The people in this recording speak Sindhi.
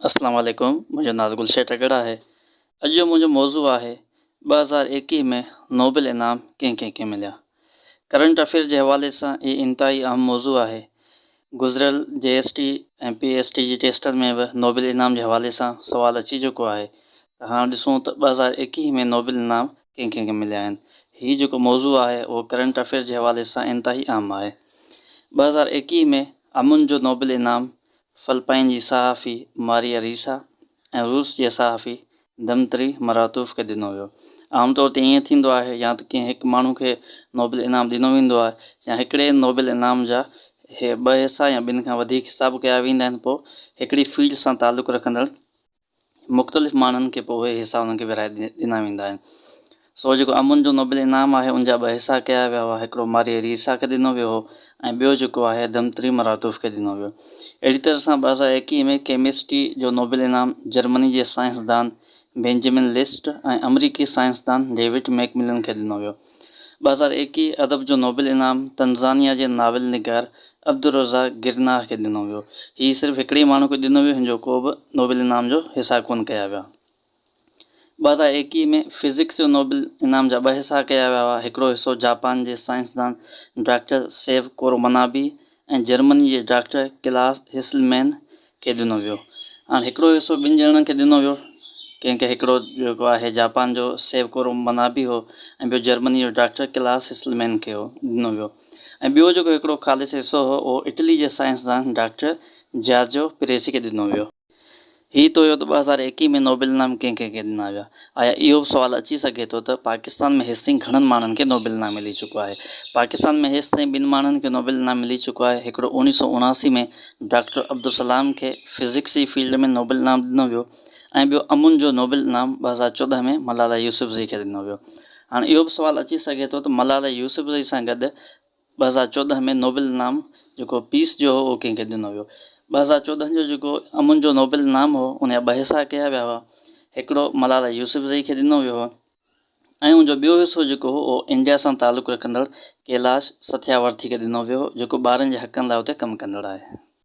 اسلام عليڪم منهنجو نالو گلشير ٽڳڙ آهي اڄ جو منهنجو موضوع آهي 2021 ۾ نوبل انعام ڪنهن ڪنهن کي مليا ڪرنٽ افيئر جي حوالي سان هي انتهائي اهم موضوع آهي گذريل جي S T ۽ P S T جي ٽيسٽن ۾ به نوبل انعام جي حوالي سان سوال اچي چڪو آهي ته هاڻ ڏسون ته 2021 ۾ نوبل انعام ڪنهن ڪنهن کي مليا آهن هي جيڪو موضوع آهي اهو ڪرنٽ افيئر جي حوالي سان انتهائي اهم آهي 2021 ۾ امن جو نوبل انعام فلپائن جي صحافي ماريا ريسا ۽ روس جي صحافي دمتري مراتوف کي ڏنو ويو. عام طور تي ائين ٿيندو آهي يا ته ڪنهن هڪ ماڻهو کي نوبل انعام ڏنو ويندو آهي يا هڪڙي نوبل انعام جا ٻه حصا يا ٻن کان وڌيڪ حصا به ڪيا ويندا آهن پوء هڪڙي فيلڊ سان تعلق رکندڙ مختلف ماڻهن کي پوء اهي حصا انهن کي ورهائي ڏنا ويندا آهن. سو جيڪو امن جو نوبل انعام آهي ان جا ٻه حصا ڪيا ويا هئا هڪڙو ماريه ريسا کي ڏنو ويو هو ۽ ٻيو جيڪو آهي دمتري مراتوف کي ڏنو ويو. اهڙي طرح سان 2021 ۾ ڪيمسٽري جو نوبل انعام جرمني جي سائنسدان بينجمن لسٽ ۽ آمريڪي سائنسدان ڊيوڊ ميڪملن کي ڏنو ويو. 2021 ادب جو نوبل انعام تنزانيا جي ناول نگار عبدالرزاق گرناح کي ڏنو ويو. هي صرف هڪڙي ئي ماڻهو کي ڏنو ويو، هن جو ڪو به نوبل انعام جو حصا ڪونه ڪيا ويا. 2021 ۾ فزڪس جو نوبل انعام جا ٻه حصا ڪيا ويا هئا، هڪڙو حصو جاپان جي سائنسدان ڊاڪٽر سيو ڪورومنابي ۽ جرمني جي ڊاڪٽر ڪلاس هسلمين کي ڏنو ويو. هاڻ هڪڙو حصو ٻن ڄڻن کي ڏنو ويو، ڪنهن کي هڪڙو جيڪو آهي جاپان جو سيوڪورو منابي هو ۽ ٻيو جرمني جو ڊاڪٽر ڪلاس هسلمين کي هو ڏنو ويو ۽ ٻيو جيڪو هڪڙو خالص حصو هو اهو اٽلي جي سائنسدان ڊاڪٽر جارجو پريسي کي ڏنو ويو. هي ته هيو ته 2021 ۾ نوبل انعام ڪنهن ڪنهن کي ڏنا ويا. آيا اهو به سوال اچي سگهي ٿو ته پاڪستان ۾ هيستائين گهڻن ماڻهن کي نوبل انعام ملي چڪو آهي؟ پاڪستان ۾ هيستائين ٻن ماڻهن کي نوبل انعام ملي چڪو آهي، هڪڙو 1979 ۾ ڊاڪٽر عبدالسلام کي فزڪس جي فيلڊ ۾ نوبل انعام ڏنو ويو ۽ ٻيو امن جو نوبل انعام 2014 ۾ ملاله يوسفزئي کي ڏنو ويو. هاڻ اهو به سوال اچي سگهي ٿو ته ملاله يوسفزئي سان گڏ 2014 ۾ نوبل انعام جيڪو پيس جو هو اهو ڪنهن کي ڏنو ويو. 2014 جو جيڪو امن جو نوبل انعام هو ان جا ٻه حصا ڪيا ويا هئا. هڪڙو ملاله يوسفزئي کي ڏنو ويو هو ۽ ان جو ٻيو حصو جيڪو هو اهو انڊيا سان تعلق رکندڙ ڪيلاش ستياورٿي کي ڏنو ويو هو جيڪو ٻارن جي حقن لاء اتي ڪم ڪندڙ آهي.